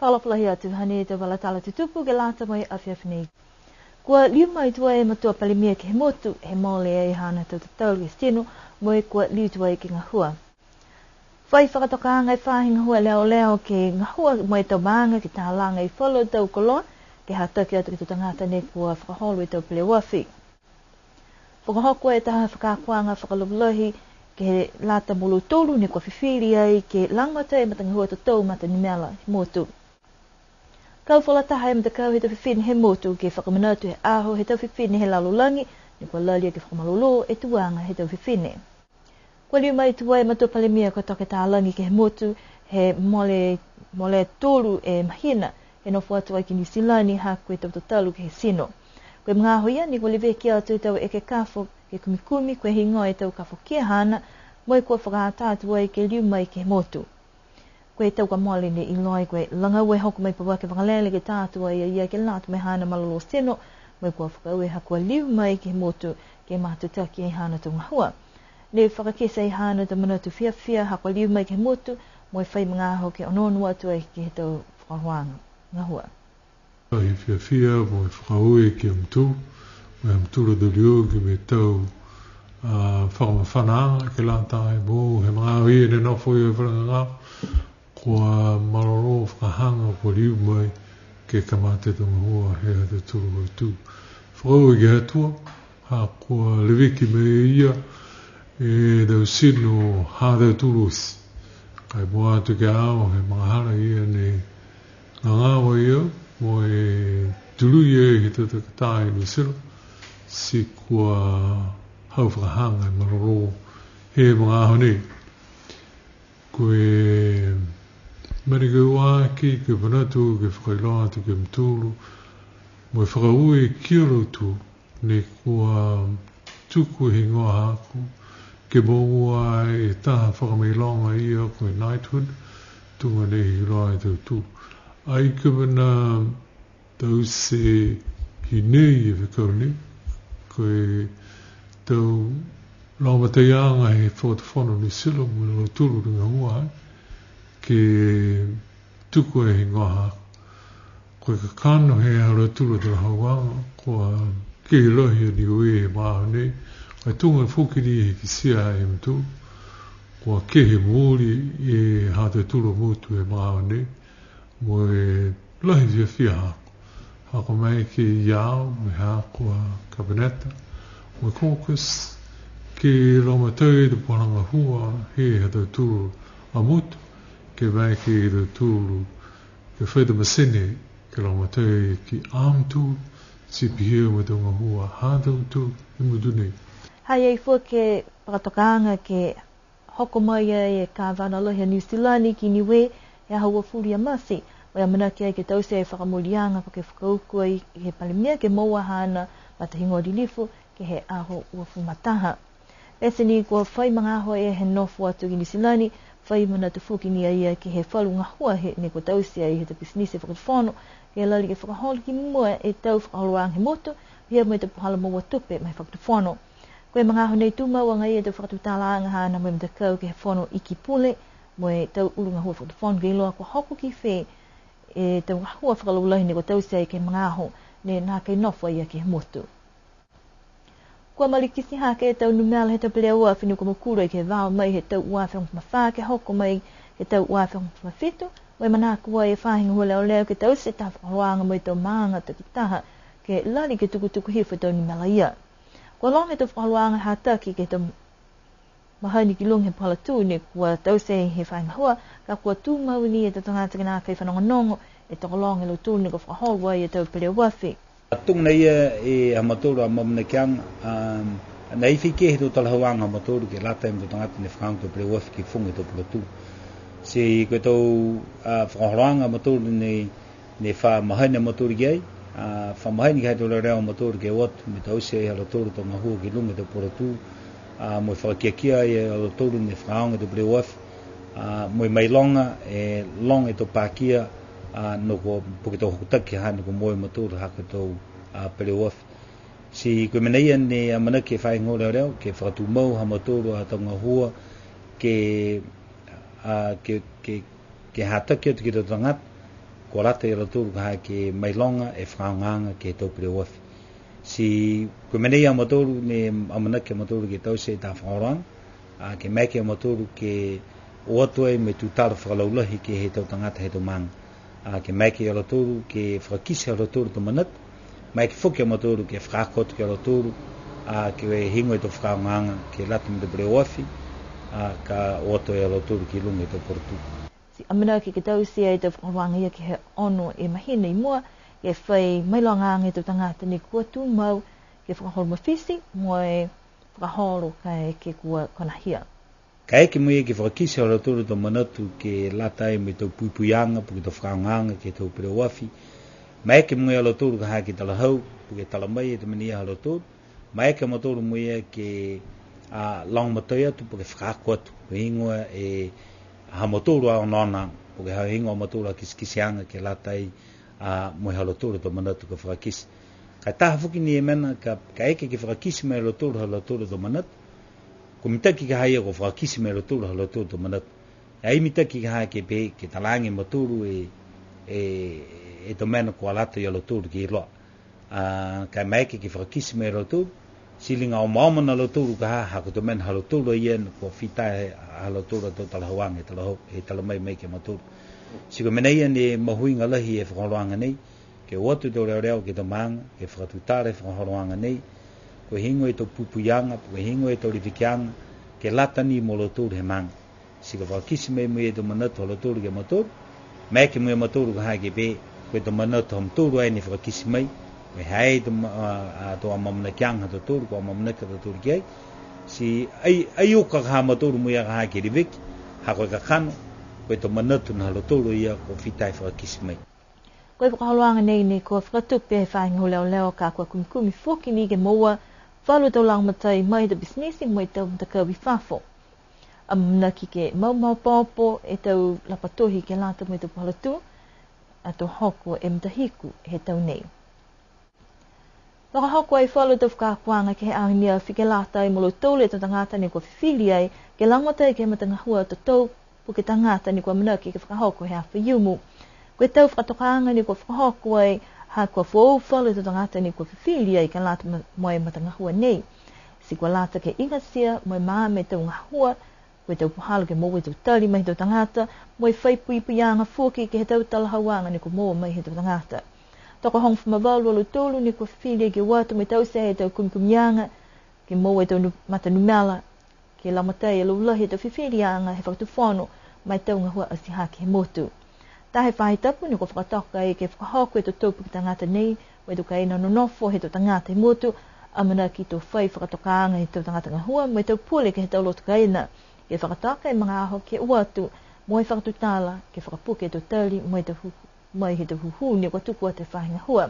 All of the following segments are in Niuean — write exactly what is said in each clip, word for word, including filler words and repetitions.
Fakaalofa lahi atu, hanei e tau vala tala tutupu ke lata mo e afiafi nei. Kua liu mai tuai e matua palemia ke he motu, he mole ai haana tau tatalu he tino, mo e kua liu tuai ke gahua. Fai fakatokaaga e faahi gahua leoleo ke gahua mo e tau maaga ke talaga e falu tau koloa, ke hataki atu ke he tau tagata ne kua fakaholo e tau peleoafi. Fakahoko e taha fakaakoaga fakalaulahi ke lata mo lautolu ne kua fifili ai ke lagomatai e matagahua totou mata numela he motu. Kau fakalataha e matakau he tau fifine he motu ke fakamanatu he aho he tau fifine he lalolagi, ne kua lali ke fakamalolō e tuaga he tau fifine. Kua liu mai tuai e matua palemia ko Toke Talagi ke he motu he mole, mole tolu e mahina, he nofo atu ai ki Niu Silani ha ko e tau tatalu ke he tino. Ko e magaaho ia ne kua leveki atu e tau ekekafo ke kumikumi ko e heigoa e tau kafo kia haana, mo e kua fakaatā atu ai ke liu mai ke he motu. Ko e tau kua mole ne iloa ai ko e lagaua e hoko mai pauaki vakalele ke tā atu ai a ia ke lata mo e haana malolō tino, mo e kua fakaaue ha kua liu mai ke he motu ke matutaki ai haana tau gahua. Ne fakakite ai haana tau manatu fiafia ha kua liu mai ke he motu, mo e fai magaaho ke onoono atu ai ke he tau fakaholoaga gahua. Ai fiafia mo e fakaaue ki a mutolu, mo e ha mutolu a tau liogi mo e tau, a, fakamafana ke lata mo e he magaaho ia ne nofo ai e fale gagao, kua malolō fakahaga kua liu mai ke kamata e tau gahua he ha tautolu a tau. Fakaaue ki a Atua, ha kua leveki mai e ia e tau tino ha tautolu oti. Ka e mua atu ki a au he magahala ia ne gagao ai au, mo e tului ai he tau takitā i Niu Silani, ti kua hau fakahaga e malolō he magaaho nei. Ko e mena ke ua aki, ke manatu, ke fakailoa atu ki a mutolu, mo e fakaaue ki a lautolu, ne kua tuku e higoa haaku, ke moua e taha fakamailoga ia ko e knighthood, tuga ne iloa e tautolu. Ai ko e mena taute hinei e fekau nei, ko e tau lagomataiaga he Fakatufono Niu Silani mo lautolu ne gahua ai, ke tuku e higoa haaku. Ko e kakano he ha lautolu a talahauaga, kua kehe lahi a Niue he magaaho nei, ka e tuga foki ni he kitia e mutolu, kua kehe mooli e ha tautolu a motu he magaaho nei, mo e lahi fiafia haaku. Haaku maeke ia au, mo e haaku a Kapeneta, mo e caucus, ke lagomatai e tau puhala gahua he ha tautolu a motu, ke maeke e tautolu ke fai tau masini, ke lagomatai ki a mutolu, ti pihia mo e tau gahua ha tautolu he motu nei. Ha i ai foki e fakatokaaga ke hoko mai ai e Kavana Lahi a Niu Silani ki Niue he aho uafulu ia Mati, mo e amanaki ai ke taute e fakamooliaga po ke fakauku ai he Palemia ke moua haana matahigoa lilifu ke he aho uafulu ma taha. Pete ni kua fai magaaho e he nofo atu ki Niu Silani, fai manatu foki ni a ia ke he falu gahua he ne kua taute ai he tau pisinisi fakatufono, ke lali ke fakaholo ki mua e tau fakaholoaga he motu, pihia mo e tau puhala moua tupe ma e fakatufono. Ko e magaaho nei tumau agaia e tau fakatutalaaga haana mo e matakau ke he Fono Iki Pule, mo e tau ulu gahua fakatufono ke iloa kua hoko ki fē e tau gahua fakalaulahi ne kua taute ai ke he magaaho ne nākai nofo a ia ke he motu. Kua malikiti hake e tau numela he tau peleoafi ne kua mokulu ai ke vao mai he tau ua afe hogofulu ma fā ke hoko mai he tau ua afe hogofulu ma fitu, mo e manako ai e faahi gahua leoleo ke taute e tau fakaholoaga mo e tau maaga takitaha ke lali ke tukutuku hifo e tau numela ia. Kua loga e tau fakaholoaga hataki ke he tau mahani ki luga he puhala tū ne kua taute he faahi gahua, ka kua tumau ni e tau tagata ke nākai fanogonogo e tokologa e lautolu ne kua fakaholo ai e tau peleoafi. Tuga nei e ha mautolu a amaamanakiaga, a, ne ai fai ke he tau talahauaga ha mautolu ke lata mo e tau tagata ne fakaaoga e tau peleoafi ke fuga e tau puhala tū. Ti ko e tau, a, fakaholoaga ha mautolu nei, ne fa mahani a mautolu ki ai, a, fa mahani ke he tau leoleo ha mautolu ke o atu mo e taute ai ha lautolu tau gahua ki luga he tau puhala tū, a, mo e fakakiakia ai a lautolu ne fakaaoga e tau peleoafi, a, mo e mailoga e loga e tau pakia, a, ne kua, po ke tau hokotaki ha ne kua moua e mautolu ha ko e tau, a, peleoafi. Ti ko e mena ia ne amanaki e faahi gahua leoleo ke fakatumau ha mautolu a tau gahua ke, a, ke, ke, ke hataki atu ke he tau tagata, Kua lata ia lautolu ka ha ke mailoga e fakaaogaaga ke he tau peleoafi. Ti ko e mena ia a mautolu ne amanaki a mautolu ke taute e taha fakaholoaga, a, ke maeke a mautolu ke o atu ai mo e tutala fakalaulahi ke he tau tagata he tau maaga. A, ke maeke ia lautolu ke fakakite ha lautolu a tau manatu, maeke foki a mautolu ke fakaako atu ki a lautolu, a, ke he higoa e tau fakaaogaaga ke lata mo e tau peleoafi, a, ka o atu ai a lautolu ki luga he tau puhala tū. Ti amanaki ke taute e tau fakaholoaga ia ke he ono e mahina i mua, ke fai mailogaaga e tau tagata ne kua tumau ke fakaholo mafiti, mo e fakaholo kaeke kua konahia. Kaeke mo e ke fakakite ha lautolu a tau manatu ke lata ai mo e tau puipuiaga, po ke tau fakaaogaaga ke he tau peleoafi. Maeke mo e a lautolu ka ha ke talahau, po ke tala mai e tau mena ia ha lautolu. Maeke a mautolu mo e ke, a, lagomatai atu, po ke fakaako atu. Ko e higoa e ha mautolu a onoono, po ke ha higoa a mautolu a kitekiteaga ke lata ai, a, mo e ha lautolu a tau manatu ka fakakite. Ka e taha foki ni e mena ka, kaeke ke fakakite mai e lautolu ha lautolu a tau manatu. Kua mitaki ka ha ia kua fakakite mai e lautolu ha lautolu a tau manatu. Ai mitaki ka ha ke pehē, ke talaage e mautolu e, e, e tau mena kua lata ia lautolu ke iloa. A, ka e maeke ke fakakite mai e lautolu, ti liga omaoma a lautolu ka ha, ha ko e tau mena ha lautolu a ia, kua fita e, ha lautolu a tau talahauaga, e talahau, e tala mai mai ke he mautolu. Ti ko e mena ia ne mahuiga lahi e fakaholoaga nei, ke o atu e tau leoleo ke he tau maaga, ke fakatutala e fakaholoaga nei, ko e higoa e tau puipuiaga, ko e higoa e tau levekiaga, ke lata ni mo lautolu he maaga. Ti ka fakakite mai mo e tau manatu ha lautolu ke he mautolu, maeke mo e mautolu ka ha ke pehē, ko e tau manatu ha mautolu ai ne fakakite mai, ko e ha i ai e tau ma-, a, a, tau amaamanakiaga ha tautolu, kua amaamanaki a tautolu ki ai. Ti ai, ai uka ka ha mautolu mo e ka ha ke leveki, ha ko e kakano, ko e tau manatu na ha lautolu ia kua fita e fakakite mai. Ko e fakaholoaga nei ne kua fakatupe he faahi gahua leoleo ka kua kumikumi foki ni ke moua falu tau lagomatai mai he tau pisinisi mo e tau matakau i fafo. Amanaki ke maopoopo e tau lapa tohi ke lata mo e tau puhala tū, ato hoko e matahiku he tau nei. Fakahoko ai falu tau fakaakoaga ke he aho ne afi ke lata ai mo lautolu e tau tagata ne kua fifili ai, ke lagomatai ke he matagahua totou, po ke tagata ne kua amanaki ke fakahoko he aho Faiumu. Ko e tau fakatokaaga ne kua fakahoko ai, ha kua foou falu e tau tagata ne kua fifili ai ke lata ma-, mo e matagahua nei. Ti kua lata ke igatia mo e maama e tau gahua, ko e tau puhala ke moua e tau tali mai he tau tagata, mo e fai puipuiaga foki ke he tau talahauaga ne kua moua mai he tau tagata. Tokohogofulu ma valu a lautolu ne kua fifili ke o atu mo e taute e tau kumikumiaga, ke moua e tau nu-, matanumela, ke lagomatai e laulahi he tau fifiliaga he fakatufono, mo e tau gahua atihake he motu. Taha e faahi tapu ne kua fakatoka ai ke fakahoko e totou puke tagata nei, mo e tau kaina nonofo he tau tagata he motu, amanaki to fai fakatokaaga he tau tagata gahua, mo e tau pule ke he tau loto kaina, ke fakatoka e magaaho ke o atu, mo e fakatutala, ke fakapuke e tau tali, mo e tau hu-, mai he tau hūhū ne kua tuku atu he faahi gahua.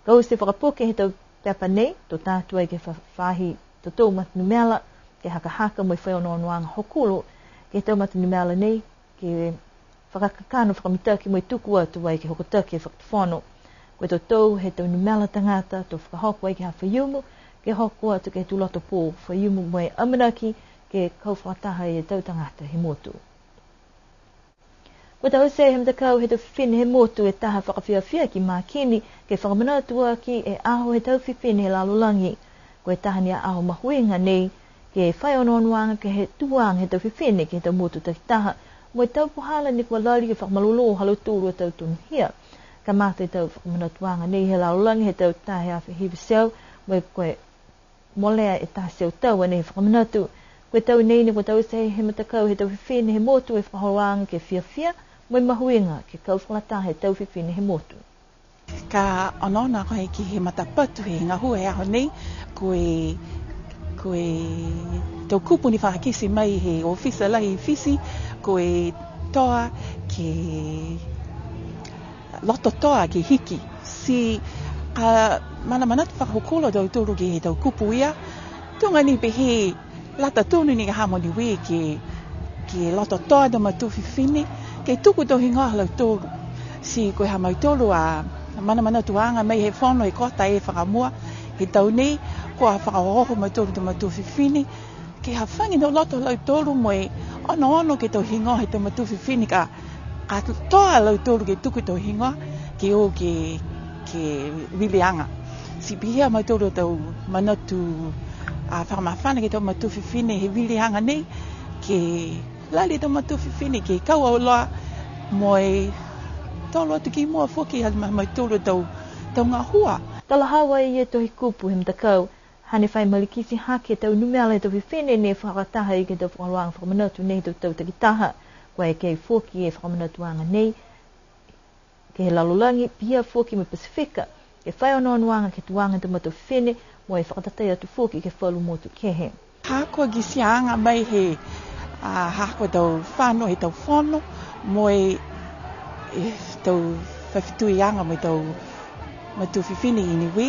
Ka oti e fakapuke he tau pepa nei, to ta atu ai ke he fa-, faahi totou matanumela, ke hakahaka mo e fai onoonoaga hokulo, ke he tau matanumela nei, ke fakakakano fakamitaki mo e tuku atu ai ke hokotaki e fakatufono. Ko e totou he tau numela tagata to fakahoko ai ke he aho Faiumu, ke hoko atu ke he tuloto pō Faiumu mo e amanaki ke kau fakataha e tau tagata he motu. Kua taute he matakau he tau fifine he motu e taha fakafiafia ki Makini, ke fakamanatu aki e aho he tau fifine he lalolagi. Ko e taha ni a aho mahuiga nei, ke fai onoonoaga ke he tuaga he tau fifine ke he tau motu takitaha, mo e tau puhala ne kua lali ke fakamalolō ha lautolu a tau tonuhia. Kamata e tau fakamanatuaga nei he lalolagi he tau taha e afe hiva e teau, mo e ko e molea e taha e teau tau a nei he fakamanatu. Ko e tau nei ne kua taute he matakau he tau fifine he motu e fakaholoaga ke fiafia, mo e mahuiga ke kau fakalataha e tau fifine he motu. Ka onoono a koe ki he matapatu he gahua he aho nei, ko e, ko e tau kupu ne fakakite mai he ofisa lahi i Fisi, ko e toa ke loto toa ke hiki. Ti ka manamanatu fakahokulo a tautolu ke he tau kupu ia, tuga ni pehē lata tonu ni ka ha mo Niue ke, ke loto toa tau matua fifine, ke tuku tau higoa ha lautolu. Ti ko e ha mautolu a manamanatuaga mai he fono he kota e fakamua he tau nei, kua fakaohooho mautolu tau matua fifine, ke hafagi tau loto ha lautolu mo e onoono ke he tau higoa he tau matua fifine ka, Katoa a lautolu ke tuku tau higoa, ke o ke, ke viliaga. Ti pihia a mautolu tau manatu, a, fakamafana ke he tau matua fifine he viliaga nei, ke lali tau matua fifine ke kau auloa mo e tolo atu ki mua foki ha ma-, mautolu tau, tau gahua. Talahau ai e Tohi Kupu he matakau, hane fai malikiti hake tau numela he tau fifine ne fakataha ai ke he tau fakaholoaga fakamanatu nei he tau tau takitaha. Kua eke foki e fakamanatuaga nei ke he lalolagi, pihia foki mo e Pasifika, ke fai onoonoaga ke he tuaga he tau matua fifine, mo e fakatatai atu foki ke he falu motu kehe. Ha kua kitiaaga mai he, a, ha kua tau fano he tau fono, mo e, e tau fafituiaga mo e tau matua fifine i Niue.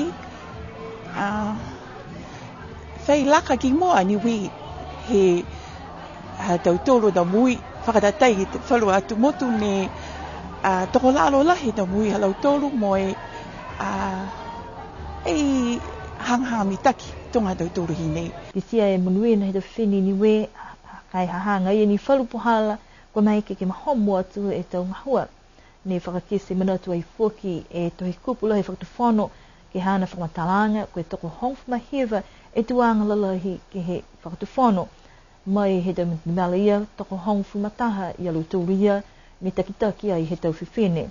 A, fai laka ki mua a Niue he ha tautolu a tau moui, fakatatai ke he falu atu motu ne, a, tokolalo lahi e tau moui ha lautolu mo e, a, e hagahaga mitaki tuga ha tautolu hinei. Kitia e monuina he tau fifine i Niue, ka e ha ha agaia ni falu puhala, kua maeke ke mahomo atu e tau gahua. Ne fakakite manatu ai foki e Tohi Kupu Lahi Fakatufono, ke he haana fakamatalaaga, ko e tokohogofulu ma hiva e tuaga lalahi ke he Fakatufono. Mai he tau numela ia, tokohogofulu ma taha ia lautolu ia, ne takitaki ai he tau fifine.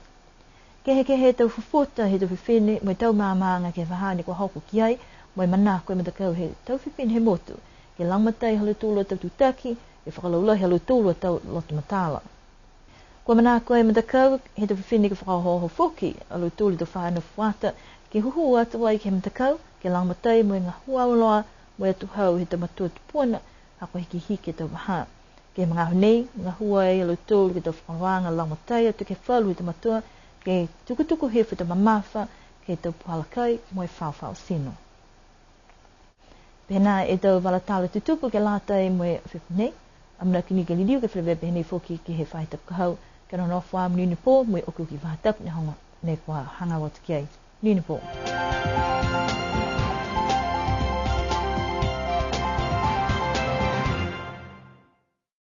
Kehekehe e tau fufuta he tau fifine, mo e tau maamaaga ke he vahā ne kua hoko ki ai, mo e manako e matakau he tau fifine he motu, ke lagomatai ha lautolu a tau tutaki, ke fakalaulahi ha lautolu a tau loto matala. Kua manako e matakau he tau fifine ke fakaohooho foki a lautolu e tau fānau fuata, ke hūhū atu ai ke he matakau, ke lagomatai mo e gahua auloa mo e atuhau he tau matua tupuna, ha kua hikihiki e tau vahā. Ke he magaaho nei, gahua ai a lautolu ke he tau fakaholoaga lagomatai atu ke he falu he tau matua, ke tukutuku hifo e tau mamafa, ke he tau puhala kai, mo e faofao tino. Pehē nā e tau vala tala tutupu ke lata mo e afiafi nei. Amanaki ni ke liliu ke feleveia pehē nei foki ke he faahi tapu ka hau. Ke nonofo ā, monuina e pō mo e okioki faahi tapu ne hoga, ne kua hagaao atu ki ai. Monuina e pō.